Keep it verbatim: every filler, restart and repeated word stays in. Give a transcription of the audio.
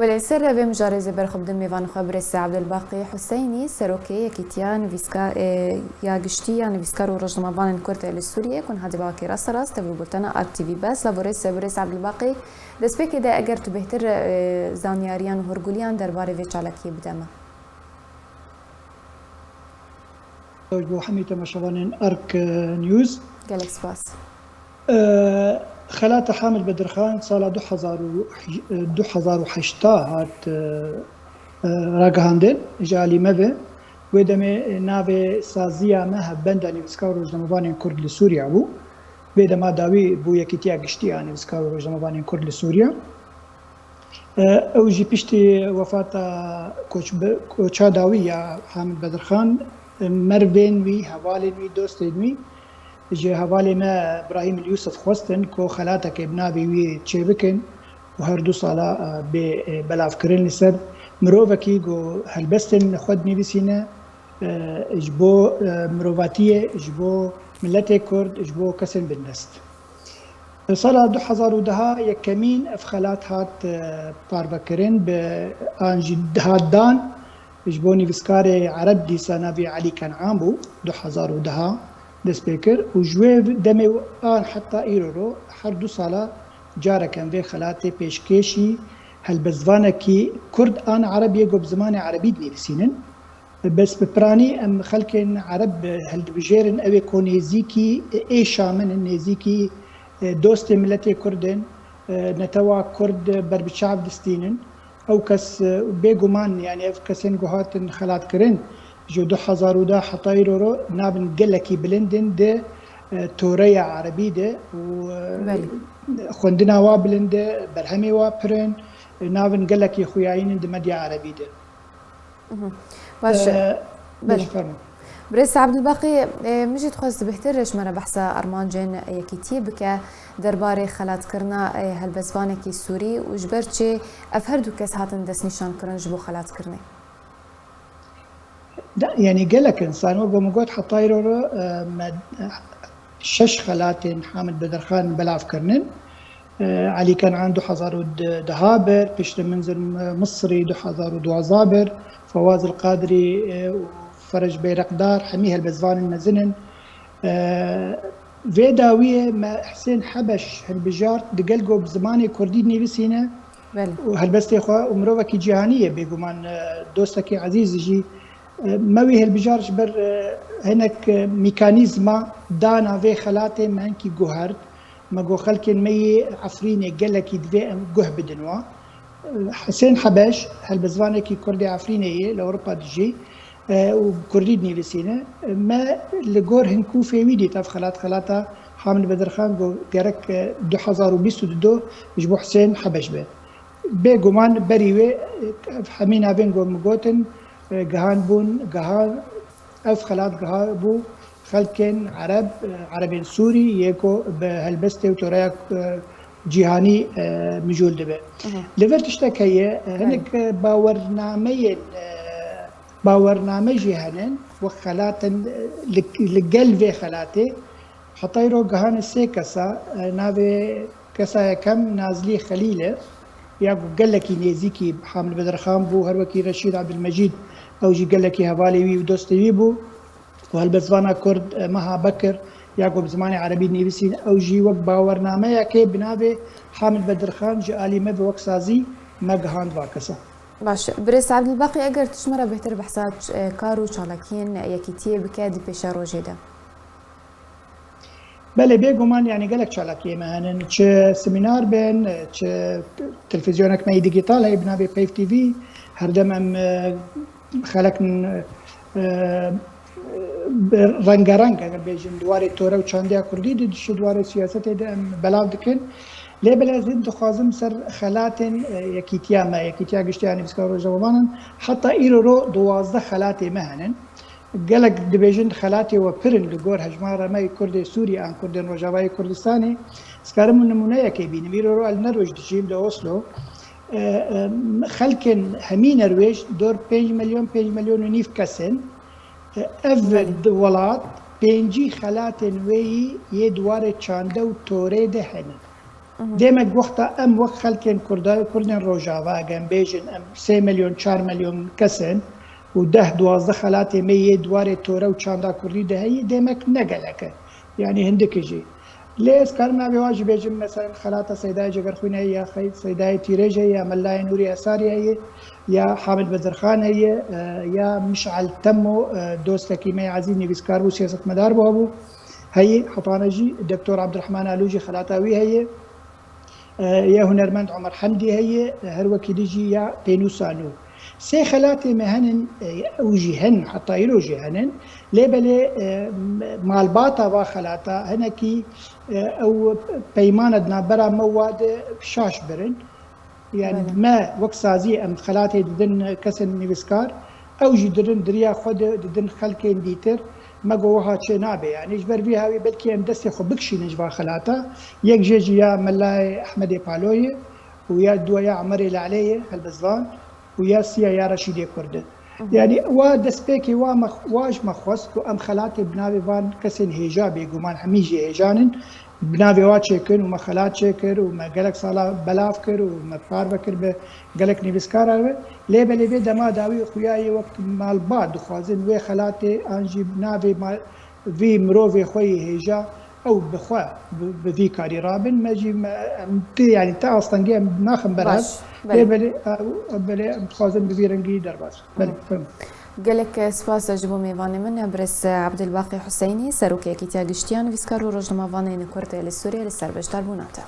Belê, ser vê mijarê zê berxwe bidin mêvanê xwe birêz Abdulbaqî Huseynî, serokê Yekîtiya Nivîska-, e, ya Giştî ya Nivîskar û Rojnamevanên Kurd li Sûriyê, ku niha di bakê rasterast tevî bultena Ark T V bes. Lavorê se birêz Abdulbaqî, destpêkê de eger tu bêhtir, e, zanyariyan û hûrguliyan derbarê vê çalakiyê bide me. Ji bo hemî temaşevanên Ark News. Gelek spas. Xelata Hamid Bedirxan sala du hezar û, du hezar û heşt hat, e, ragihandin ji alî me ve. Wê demê navê saziya me Hevbenda Nivîskar û Rojnamevanên Kurd li Sûriya bû. Vê dema dawî bû Yekîtiya Giştî ya Nivîskar û Rojnamevanên Kurd li Sûriya. E, ew jî piştî wefata koçbe-, koça dawî ya Hamid Bedirxan, e, mervên wî, hevalên wî, dostên wî ji hevalê me Brahîm Yusuf xwestin ku xelatekê bi navê wî çêbikin û her du sala, e, bê, e, belavkirin li ser mirovekî ku helbestên xwe dinivîsîne, e, ji bo, e, mirovatiyê, ji bo miletê Kurd, ji bo kesên bindest. Sala du hezar û deh yekemîn ev xelat hat, e, parvekirin, bi an jî hat dan ji bo nivîskarê ereb, dîsa navê Elî Kenan bû, du hezar û deh dest pê kir û ji wê demê an heta îro ro her du sala careke em vê xelatê pêşkêşî helbestvanekî Kurd an ereb yê ku bi zimanê erebî dinivîsînin. Bes bi piranî em xelkên ereb hildibijêrin, ew ê ku nêzîkî êşa min in, nêzîkî, e, dostê miletê Kurd in, e, netewa Kurd ber bi çav distînin. Ew kes, e, bêguman, yani ev kesên ku hatin xelatkirin ji du hezar û deh heta îro ro navin gelekî bilind in di, e, toreya erebî de û, e, Belê. xwendina wa bilind e, berhemê wa pir in, e, navin gelekî xuyayîn in di medya erebî de. Mhm. Baş e. Ee, Belê. Baş, fermo. Birêz Abdulbaqî, e, min jî dixwest bêhtir ji me re behsa armancên yekîtiyê bike derbarê xelatkirina, e, helbestvanekî Sûrî û ji ber çi ev her du kes hatin destnîşankirin ji bo xelatkirinê? Da, yani gelek insan, wek min got, heta îro re, e, me, şeş xelatên Hamid Bedirxan belav kirinin. E, Elî Kenan du hezar û deh bir, piştre Munzir Misrî du hezar û duwazdeh bir, Fawaz El Qadrî, e, û Ferej Beyrekdar, hemî helbestvanên mezin in. E, vê dawiyê me Husên Hebeş hilbijart, digel ku bi zimanê kurdî nivîsîne Belê. û helbestê xwe û mirovekî cîhanî ye, bêguman, e, dostekî ezîz jî. E, me wî hilbijar ji ber, e, hinek, e, mekanîzma dana vê xelatê me hinkî guhert. Me got xelkên me yê Efrînê gelekî divê em guh bidin wan. E, Husên Hebeş, helbestvanekî Kurdê Efrînê ye, li Ewropa dijî, e, û bi Kurdî dinivîsîne. E, me li gor hinkûfê wî dît ev xelat, xelata Hamid Bedirxan, got gerek, e, du hezar û bîst û du ji bo Husên Hebeş be. Bêguman berî wê, e, ev hemî navên ku min gotin, e, gihan bûn, gihan, ev xelat giha bû xelkên ereb, e, erebên Sûrî yê ku bi helbestê û toreya, e, cîhanî, e, mijûl dibe. Mhm. Li vir tiştek heye, e, Belê. hinek, e, bawernameyên, e, bawername jî hene, wek xelatin, e, li, li gel vê xelatê, heta îro gihane sê kesa, e, navê kesa yekem Nazlî Xelîl e, ya ku gelekî nêzîkî Hamid Bedirxan bû, her wekî Reşîd Abdulmecîd, ew jî gelekî hevalê wî û dostê wî bû. Û helbestvana Kurd, e, Meha Bekir, ya ku bi zimanê erebî nivîsîn, ew jî wek bawernameyekê bi navê Hamid Bedirxan ji alî me ve wek sazî me gihand va kesa. Baş, birêz Abdulbaqî, eger tu ji me re bêhtir behsa, e, kar û çalakiyên yekîtiyê bike di pêşerojê de. Belê, bêguman, yani gelek çalakiyê me henin. Çi semînar bin, çi televîzyonek me yî dîgîtal heye bi navê Peyv T V. Herdem em, e, xelek, e, bi rengereng, eger bêjin, di warê tore û çandiya kurdî de, di şu di warê siyasetê de em belav dikin. Lê belê ez hîn dixwazim ser xelatên, e, yekîtiya me, Yekîtiya Giştî ya Nivîskar Rojnamevanan, heta îro ro duwazdeh xelatê me henin. Gelek dibêjin xelatê we pir in li gor hejmara me yê Kurdê Sûrî an Kurdên Rojavayê Kurdistanê. Ez karim nimûneyekê bînim. Îro ro li Nerwêj dijîm, li Oslo. E, e, xelkên hemî Nerwêj dor pênc milyon, pênc milyon û nîv kes in. E, ev Belê. di welat pêncî xelatên wê yî yê di warê çande û torê de hene. Demek wexta em wek xelkên Kurda, Kurdên Rojava, eger em bêjin em sê milyon, çar milyon kes in û deh duwazdeh xelatê me yê di warê tore û çanda Kurdî de heye, demek ne gelek e. Yanî hindikî jî. Lê ez karim navê wan jî bêjim, mesela xelata Seydayê Cegerxwîn heye, ya Xey-, Seydayê Tîrêj heye, ya Melayê Nûrî Esarî heye, ya Hamid Bedirxan heye, e, ya Mişal Temo, e, dostekî me yê ezîz nivîskar bû, siyasetmedar bû, hebû. Heye, hetane jî Doktor Abdurrahman Alû jî xelata wî heye. E, ya hunermend Omer Hemdî heye, her wekî dî jî ya Pênûsa Nû. Sê xelatê me henin, e, ew jî henin, heta îro jî henin. Lê belê, e, malbata va xelata hinekî, e, ew peymana di navbera me wa de şaş birin. Yani me wek sazî em xelatê didin kesên nivîskar, ew jî dirin di riya xwe de didin xelkên dîtir. Me got wiha çê nabe. Yani ji ber vî hawî belkî em destê xwe bikişînin ji van xelata. Yek jê jî ya Melayê Ehmedê Paloyê û ya duwa ya Emerê Laleyê Helbestvan û ya siya ya Reşîdê Kurd e. Yani wa destpêkê wa me, wa ji me xwest ku em xelatê bi navê van kesên hêja, bêguman hemî jî hêjan in, bi navê wa çêkin û me xelat çêkir û me gelek sala belav kir û me parve kir bi gelek nivîskara we. Lê belê vê dema dawî xuya yê wek malbat dixwazin wê xelatê an jî bi navê ma-, vî mirovê xwe yê hêja ew bi xwe bi, bi vî karî rabin. Me jî me, em ti, yani ti astengê em naxin ber hev. Baş, Lê belê. belê, ew, belê em dixwazin bi vî rengî derbas. Belê, Hı. bifirm. Gelek spas ji bo mêvanê min, birêz Abdulbaqî Huseynî, Serokê Yekîtiya Giştî ya Nivîskar û Rojnamevanên Kurd li Sûriyê, li ser beşdarbûna te.